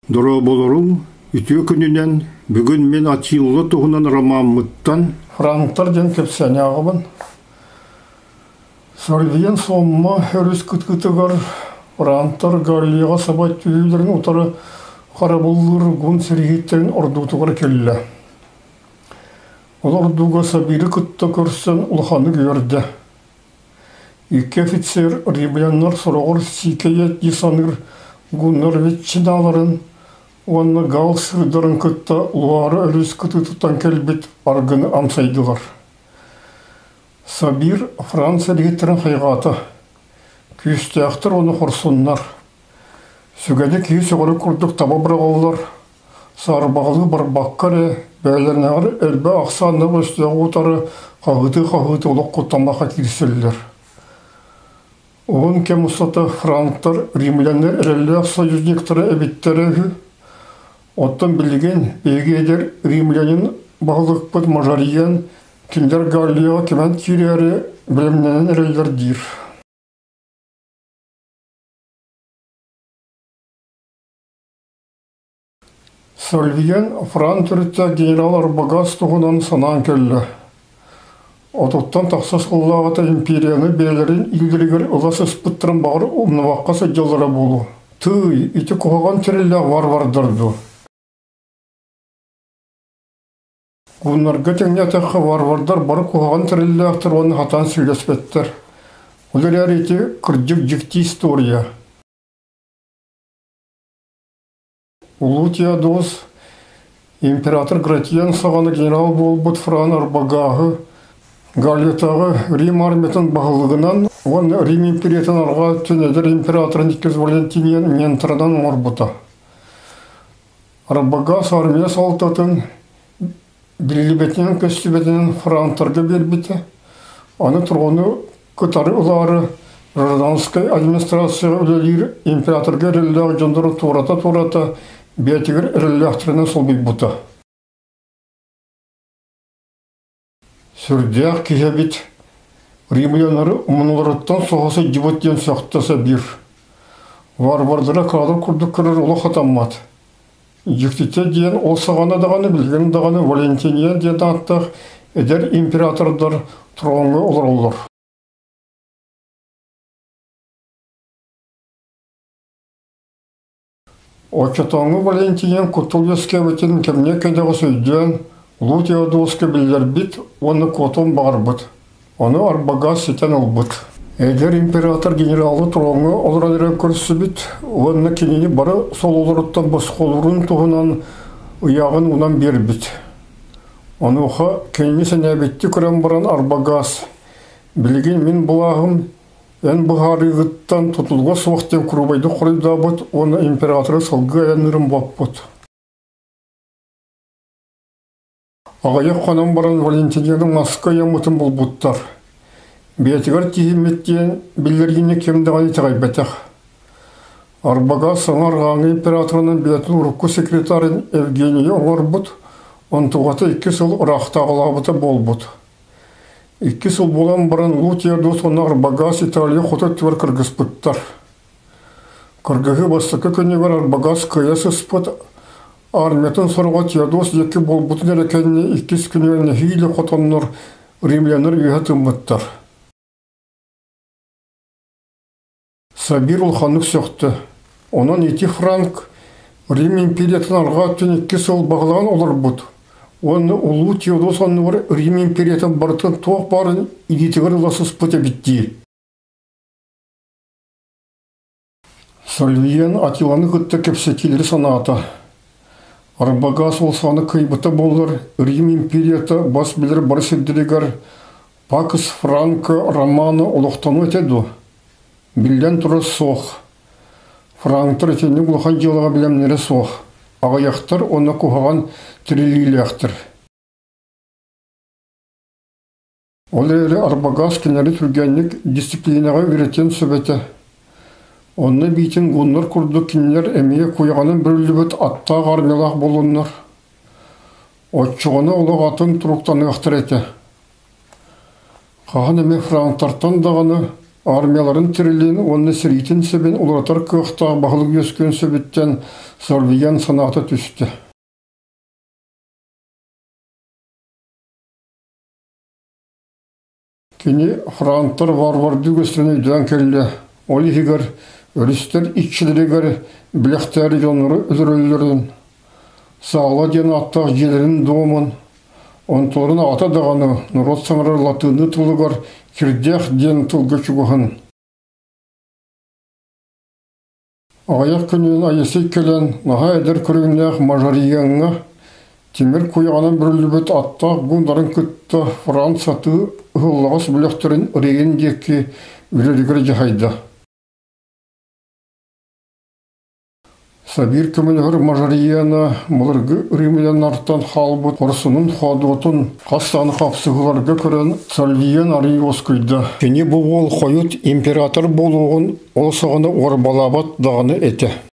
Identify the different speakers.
Speaker 1: Дорооболоруҥ, үтүө күнүнэн! Бүгүн мин Атилла туһунан ромаммыттан
Speaker 2: Франктар диэн кэпсээни ааҕабын. Сольвиен Соммо өрүс кытыытыгар франктар Галлияҕа саба түһүүлэрин утары харабыллыыр гун сэрииһиттэрин ордуутугар кэллэ. Ол ордууга Сабиры кытта көрсөн улаханнык үөрдэ. Икки офицер римляннар сороҕор сиикэйэ дии саныыр гуннар ветчиналарын уонна гаал сыырдарын кытта Луара өрүс кытыытыттан кэлбит аргыны амсайдылар. Сабир Франция сэрииһиттэрин хайҕаата. Күүстээхтэр уонна хорсуннар. Сүгэни киһи сөҕөрүн курдук таба быраҕаллар, саарбаҕалыы барбакка эрэ бэйэлэринээҕэр элбэх ахсааннаах өстөөҕү утары хаһыытыы-хаһыытыы олох куттаммакка киирсэллэр. Уһун кэм устата франктар римляннар эрэллээх союзниктара эбиттэрэ үһү. Оттон билигин биһиги эдэр римлянин баһылыкпыт Мажарьян кинилэр Галлияҕа кимэн киирээри бэлэмнэнэн эрэллэр диир. Сольвиен Фран төрүттээх генерал Арбагас туһунан санаан кэллэ. Отуттан тахса сыллааҕыта империяны бэйэлэрин илиилэригэр ыла сыспыттарын баҕар умнубакка сылдьаллара буолуо. Тыый, ити куһаҕан тэриллээх варвардар дуо? Гуннарга тэҥнээтэххэ варвардар бары куһаҕан тэриллээхтэр уонна сатаан сөйлөспөттөр. Ол эрээри ити кырдьык дьикти история. Улуу Теодос император Гратиан саҕана генерал буолбут Фран Арбагаһы Галлиятааҕы Рим армиятын баһылыгынан уонна Рим империятын арҕаа өттүн эдэр императорын иккис Валентиниан ментранан оҥорбута. Арбагас армия салалтатын биллибэтинэн-көстүбэтинэн франктарга биэрбитэ, аны трону кытары ылаары гражданскай администрацияҕа үлэлиир императорга эрэллээх дьоннору туората-туората бэйэтигэр эрэллээхтэринэн солбуйбута. Сүрдээх киһи эбит, римляннары мунуларыттан соһо сылдьыбыт диэн сөхтө Сабир. Варвардара каадыр курдук көрөр олох хатаммат. Дьиктитэ диэн ол саҕана даҕаны билигин даҕаны Валентиниан диэн ааттаах эдэр императордар троҥҥа олороллор. Оччотооҥу Валентиниан куттал үөскээбитин кэмҥэ кэнэҕэс өйдөөн, Улуу Теодоска биллэрбит уонна куотуон баҕарбыт. Ону Арбагас ситэн ылбыт. Эдэр император генералы троҥҥа олорон эрэн көрсүбүт уонна кинини бары сололоруттан босхолуурун туһунан ыйааҕын уунан биэрбит. Онуоха кинини сэнээбиттии көрөн баран Арбагас «Билигин мин былааһым Эн быһаарыыгыттан тутулуга суох диэн куруубайдык хоруйдаабыт уонна императоры салгыы айанныырын боппут. Аҕыйах хонон баран Валентинаны маска ыйаммытын булбуттар. Бэйэтигэр тиийиммит диэн биллэргини ким даҕаны итэҕэйбэтэх. Арбага саҥа арҕааҥҥы императорынан бэйэтин урукку секретарын Евгенийи оҥорбут, онтугата 2 сыл ыраахтааҕылаабыта буолбут. Икки сыл буолан баран Улуу Теодос уонна Арбагас Италия хоту өттүгэр кыргыспыттар. Кыргыһыы бастакы күнүгэр Арбагас кыайа сыспыт, армиятын сороҕо Теодос диэки буолбутун эрэ кэннэ иккис күнүгэр нэһиилэ хотоннор римляннар үөһэ тыыммыттар. Сабир улаханнык сөхтө. Онон ити Франк Рим империятын арҕаа өттүн 2 сыл баһылаан олорбут уонна Улуу Теодос оннугар Рим империятын барытын туох баарын илиитигэр ыла сыспыт эбит дии. Сальвиен Атиланы кытта кэпсэтиилэри санаата. Арбагас ол саҕана кыайбыта буоллар, Рим империята бас билэр бары сирдэригэр Пакс Франко романа олохтонуо этэ дуо? Биллэн турар, суох. Франктар итинник улахан дьыалаҕа бэлэмнэрэ суох. Аҕыйахтар уонна куһаҕан тирилиилээхтэр. Ол эрээри Арбагас кинилэри түргэнник дисциплинаҕа үөрэтиэн сөп этэ. Онно эбиитин гуннар курдук кинилэр эмиэ куйаҕынан бүрүллүбүт аттаах армиялаах буоллуннар. Оччоҕуна олох атын туруктаныахтара этэ. Хаһан эмэ франктартан даҕаны, Армияларын тэрилин уонна сэриитин сэбин уларытар кыахтаах баһылык үөскүөн сөбүттэн Сальвиян санаата түстэ. Кини франктар варвардыы үгэстэрин өйдөөн кэллэ, ол иһигэр өрүстэр иччилэригэр билэхтээри дьоннору өлөрөллөрүн, саала диэн ааттаах дьиэлэрин дуомун, онтуларын аҕата даҕаны норуот саҥарар латыынныы тылыгар кирдээх диэн тылга чугаһын. Аҕыйах күнүнэн Айысый кэлэн, наһаа эдэр көрүҥнээх мажорияҥҥа тимир куйаҕынан бүрүллүбүт аттаах гундарын кытта Франц сатыы ыһыллаҕас бөлөхтөрүн Рейн диэки үлэлигэр дьаһайда. Сабир көмөлөһөр мажорияны былыргы римляннартан хаалбыт хорсунун хоодуотун хас даҕаны хапсыһыыларга көрөн Сальвиен арыый уоскуйда. Кини бу уол хойут император буолуоҕун ол саҕана уорбалаабат даҕаны этэ.